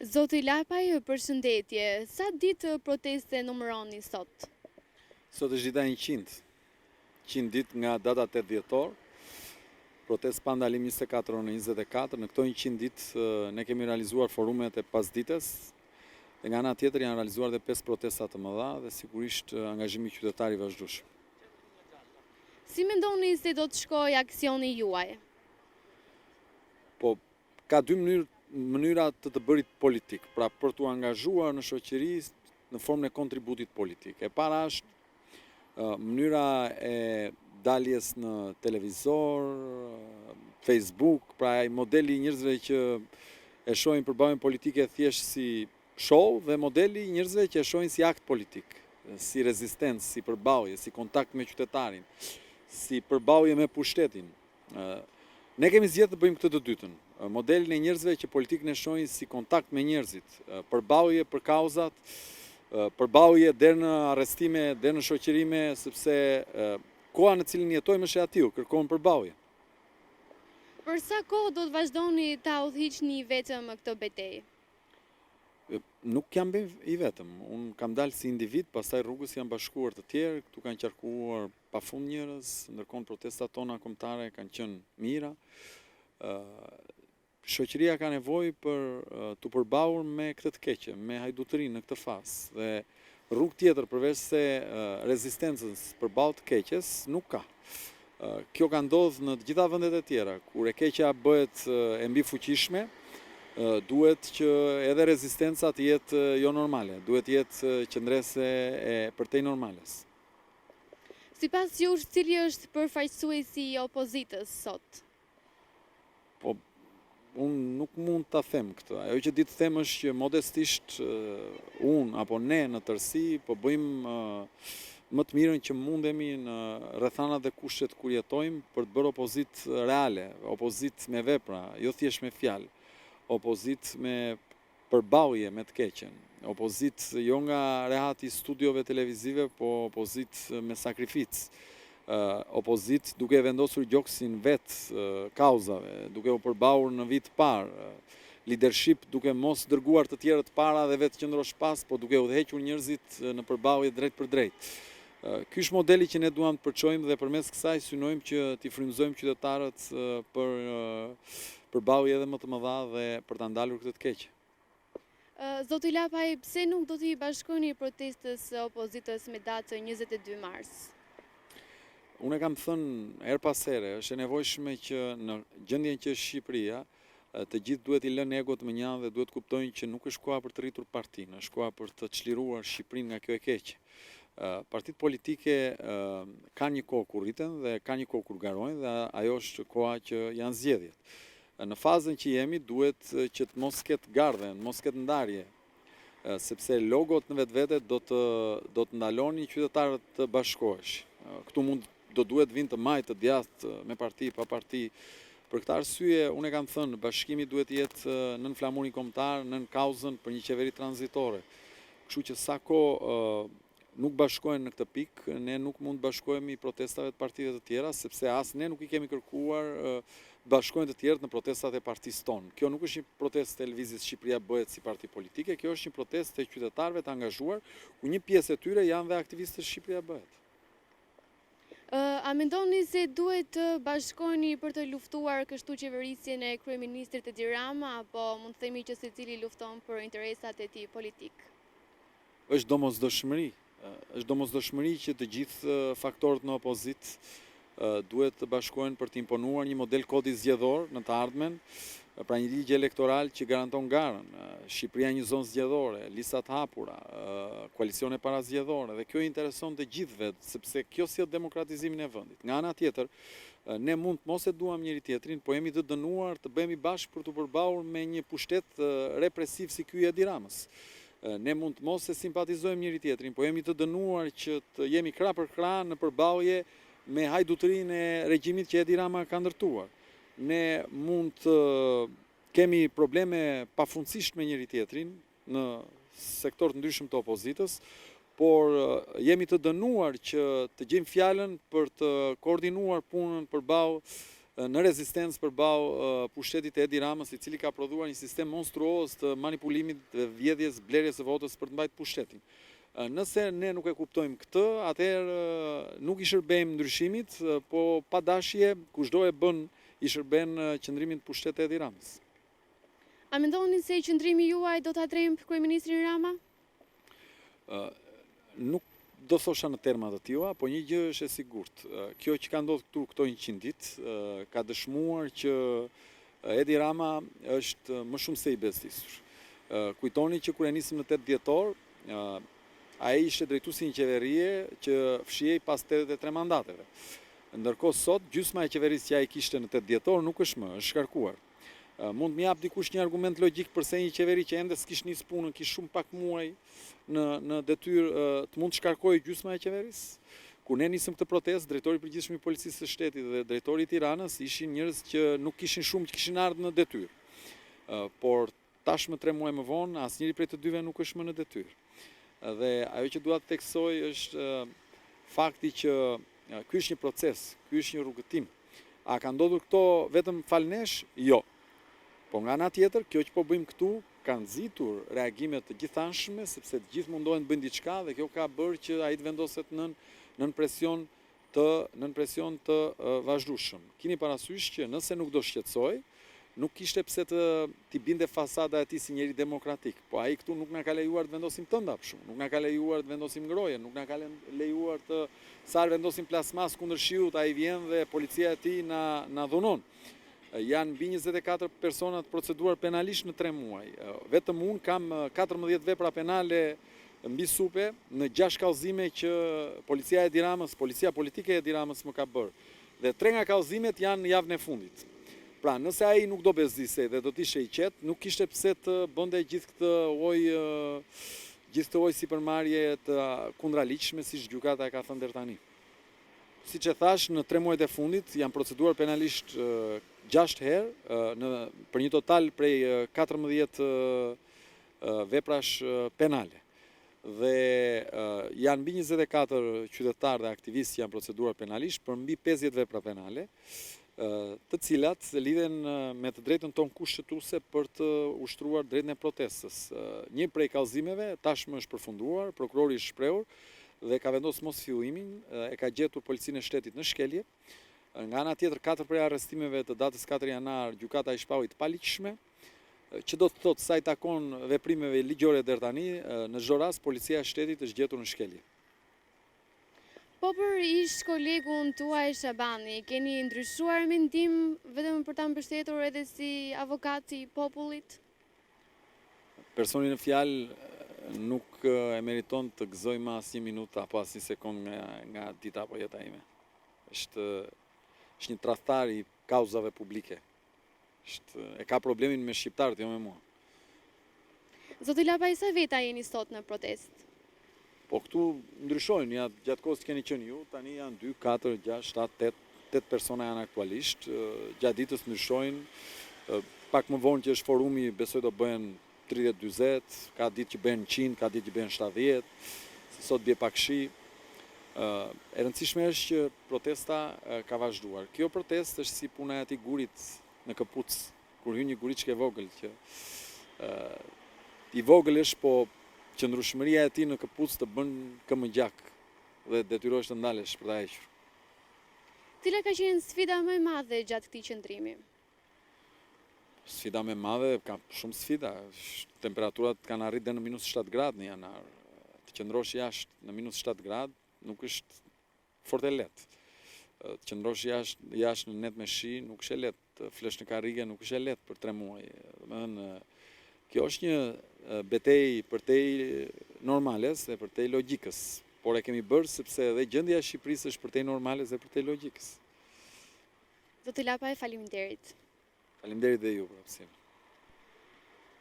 Zoti Lapaj, përshëndetje. Sa ditë proteste numëroni sot? Sot është dita 100. 100 ditë nga data 8 dhjetor. Protestë pa ndalim 24 orë në 24. Në këto 100 ditë ne kemi realizuar forumet e pasdites dhe nga ana tjetër janë realizuar dhe 5 protesta të mëdha dhe sigurisht angazhimi qytetar i vazhdueshëm. Si mendoni se do të shkojë aksioni juaj? Po, ka dy mënyrë mënyra të të bërit politik, pra për t'u angazhuar në shoqëri në formën e kontributit politik. E para është mënyra e daljes në televizor, Facebook, pra ai modeli i njerëzve që e shohin përballjen politike thjesht si show dhe modeli i njerëzve që e shohin si akt politik, si rezistencë, si përballje, si kontakt me qytetarin, si përballje me pushtetin. Ne kemi zgjedhur të bëjmë këtë të dytën, modelin e njerëzve që politikën e shohin si kontakt me njerëzit, përballje për kauzat, përballje deri në arrestime, deri në shoqërime, sepse koha në cilën jetojmë është e atillë, kërkon përballje. Për sa kohë do të vazhdoni ta udhëhiqni vetëm këtë betejë? Nuk jam i vetëm, unë kam dalë si individ, pastaj rrugës janë bashkuar të tjerë, këtu kanë qarkuar pafund njerëz, ndërkohë protestat tona kombëtare kanë qenë mira. Shoqëria ka nevojë për t'u përballur me këtë të keqe, me hajdutërinë në këtë fazë dhe rrugë tjetër përveç se rezistencës përballë të keqes nuk ka. Kjo ka ndodhur në të gjitha vendet e tjera, kur e keqja bëhet e mbifuqishme, duhet që edhe rezistenca të jetë jo normale, duhet të jetë qëndresë e përtej normales. Sipas jush, cili është përfaqësuesi i opozitës sot? Po, unë nuk mund ta them këtë. Ajo që di të them është që modestisht unë apo ne në tërësi po bëjmë më të mirën që mundemi në rrethanat dhe kushtet kur jetojmë për të bërë opozitë reale, opozitë me vepra, jo thjesht me fjalë, opozitë me përballje me të keqen, opozitë jo nga rehati i studiove televizive, po opozitë me sakrificë, opozitë duke e vendosur gjoksin vetë kauzave, duke u përballur në vijë të parë, leadership duke mos dërguar të tjerët para dhe vetë qëndrosh pas, po duke udhëhequr njerëzit në përballje drejtpërdrejt. Ky është modeli që ne duam të përçojmë dhe përmes kësaj synojmë që t'i frymëzojmë qytetarët për përballje edhe më të mëdha dhe për ta ndalur këtë të keqe. Zoti Lapaj, pse nuk do t'i bashkoheni protestës së opozitës me datë 22 mars? Unë e kam thënë herë pas here, është e nevojshme që në gjendjen që është Shqipëria, të gjithë duhet t'i lënë egot mënjanë dhe duhet të kuptojnë që nuk është koha për të rritur partinë, është koha për të çliruar Shqipërinë nga kjo e keqe. Partitë politike kanë një kohë kur rriten dhe kanë një kohë kur garojnë dhe ajo është koha që janë zgjedhjet. Në fazën që jemi duhet që të mos ketë garë dhe, mos ketë ndarje, sepse logot në vetvete do të do të ndalonin qytetarët të bashkoheshin. Këtu mund do duhet të vinë të majtë, të djathtë, me parti, pa parti. Për këtë arsye, unë e kam thënë, bashkimi duhet të jetë nën flamurin kombëtar, nën kauzën për një qeveri tranzitore. Kështu që sa kohë nuk bashkohen në këtë pikë, ne nuk mund të bashkohemi protestave të partive të tjera, sepse as ne nuk i kemi kërkuar të bashkohen të tjerët në protestat e partisë tonë. Kjo nuk është një protestë e Lëvizjes Shqipëria bëhet si parti politike, kjo është një protestë e qytetarëve të angazhuar, ku një pjesë e tyre janë dhe aktivistë të Shqipëria bëhet. A mendoni se duhet të bashkoheni për të luftuar kështu qeverisjen e kryeministrit Edi Rama, apo mund të themi që secili lufton për interesat e tij politikë? Është domosdoshmëri. Është domosdoshmëri që të gjithë faktorët në opozitë duhet të bashkohen për të imponuar një model kodi zgjedhor në të ardhmen, pra një ligj elektoral që garanton garën. Shqipëria një zonë zgjedhore, lista të hapura, koalicione parazgjedhore dhe kjo i intereson të gjithëve, sepse kjo sjell demokratizimin e vendit. Nga ana tjetër, ne mund të mos e duam njëri-tjetrin, po jemi të dënuar të bëhemi bashkë për t'u përballur me një pushtet represiv si ky i Edi Ramës. Ne mund të mos e simpatizojmë njëri-tjetrin, po jemi të dënuar që të jemi krah për krah në përballje me hajdutërinë e regjimit që Edi Rama ka ndërtuar. Ne mund të kemi probleme pafundësisht me njëri-tjetrin në sektorë të ndryshëm të opozitës, por jemi të dënuar që të gjejmë fjalën për të koordinuar punën përballë në rezistencë përballë pushtetit të Edi Ramës, i cili ka prodhuar një sistem monstruoz të manipulimit dhe vjedhjes, blerjes së votës për të mbajtur pushtetin. Nëse ne nuk e kuptojmë këtë, atëherë nuk i shërbejmë ndryshimit, po pa dashje kushdo e bën i shërben qëndrimit në pushtet të Edi Ramës. A mendoni se qëndrimi juaj do ta trembë kryeministrin Rama? Nuk do thosha në terma të tilla, po një gjë është e sigurt. Kjo që ka ndodhur këtu këto 100 ditë ka dëshmuar që Edi Rama është më shumë se i bezdisur. Kujtoni që kur e nisëm në 8 dhjetor, ai ishte drejtuesi i një qeverie që fshihej pas 83 mandateve. Ndërkohë sot gjysma e qeverisë që ai kishte në 8 dhjetor nuk është më, është shkarkuar. Mund të më japë dikush një argument logjik përse një qeveri që ende s'kish nis punën, kish shumë pak muaj në në detyrë, të mund të shkarkohej gjysma e qeverisë? Kur ne nisëm këtë protestë, drejtori i përgjithshëm i Policisë së Shtetit dhe drejtori i Tiranës ishin njerëz që nuk kishin shumë që kishin ardhur në detyrë. Por Tashmë tre muaj më vonë, asnjëri prej të dyve nuk është më në detyrë. Dhe ajo që dua të theksoj është fakti që ky është një proces, ky është një rrugëtim. A ka ndodhur këto vetëm falë nesh? Jo. Po nga ana tjetër, kjo që po bëjmë këtu ka nxitur reagime të gjithanshme, sepse të gjithë mundohen të bëjnë diçka dhe kjo ka bërë që ai të vendoset nën nën presion të nën presion të vazhdueshëm. Kini parasysh që nëse nuk do shqetësohej, nuk kishte pse të t'i binte fasada e tij si njeri demokratik. Po ai këtu nuk na ka lejuar të vendosim tënda për shembull, nuk na ka lejuar të vendosim ngrohje, nuk na ka lejuar të sa herë vendosim plasmas kundër shiut, ai vjen dhe policia e tij na na dhunon. Janë mbi 24 persona të proceduar penalisht në 3 muaj. Vetëm unë kam 14 vepra penale mbi supe në 6 kallëzime që policia e Edi Ramës, policia politike e Edi Ramës më ka bërë. Dhe tre nga kallëzimet janë në javën e fundit. Pra, nëse ai nuk do bezdisej dhe do të ishte i qetë, nuk kishte pse të bënte gjithë këtë lloj gjithë këtë lloj sipërmarrje të kundraligjshme, siç gjykata e ka thënë deri tani. Siç e thashë, në tre muajt e fundit jam proceduar penalisht 6 herë në për një total prej 14 veprash penale. Dhe janë mbi 24 qytetarë dhe aktivistë që janë proceduar penalisht për mbi 50 vepra penale, të cilat lidhen me të drejtën tonë kushtetuese për të ushtruar drejtën e protestës. Një prej kallëzimeve tashmë është përfunduar, prokurori është shprehur dhe ka vendosur mosfillimin, e ka gjetur policinë e shtetit në shkelje. Nga ana tjetër, katër prej arrestimeve të datës 4 janar, gjykata i shpalli të paligjshme. Që do të thotë sa i takon veprimeve ligjore deri tani, në çdo rast policia e shtetit është gjetur në shkelje. Po për ish kolegun tuaj Shabani, keni ndryshuar mendim vetëm për ta mbështetur edhe si avokat i popullit? Personi në fjalë nuk e meriton të gëzojë më asnjë minutë apo asnjë sekondë nga nga dita apo jeta ime. Është është një tradhtar i kauzave publike. Është e ka problemin me shqiptarët, jo me mua. Zoti Lapaj, sa veta jeni sot në protestë? Po këtu ndryshojnë, ja, gjatë kohës që keni qenë ju, tani janë 2, 4, 6, 7, 8, 8 persona janë aktualisht, gjatë ditës ndryshojnë, pak më vonë që është forumi, besoj do bëhen 30, 40, ka ditë që bëhen 100, ka ditë që bëhen 70, se sot bie pak shi. E rëndësishme është që protesta ka vazhduar. Kjo protestë është si puna e atij gurit në këpucë, kur hyn një guriçkë e vogël që i vogël është, po qëndrueshmëria e tij në këpucë të bën këmbë gjak dhe detyrohesh të ndalesh për ta hequr. Cila ka qenë sfida më e madhe gjatë këtij qëndrimi? Sfida më e madhe, ka shumë sfida. Temperaturat kanë arritur deri në minus 7 gradë në janar. Të qëndrosh jashtë në minus 7 gradë nuk është fort e lehtë. Të qëndrosh jashtë jashtë në net me shi nuk është e lehtë. Të flesh në karrige nuk është e lehtë për 3 muaj. Domethënë kjo është një betejë përtej normales dhe përtej logjikës, por e kemi bërë sepse edhe gjendja e Shqipërisë është përtej normales dhe përtej logjikës. Zoti Lapaj, faleminderit. Faleminderit dhe ju për hapësirën.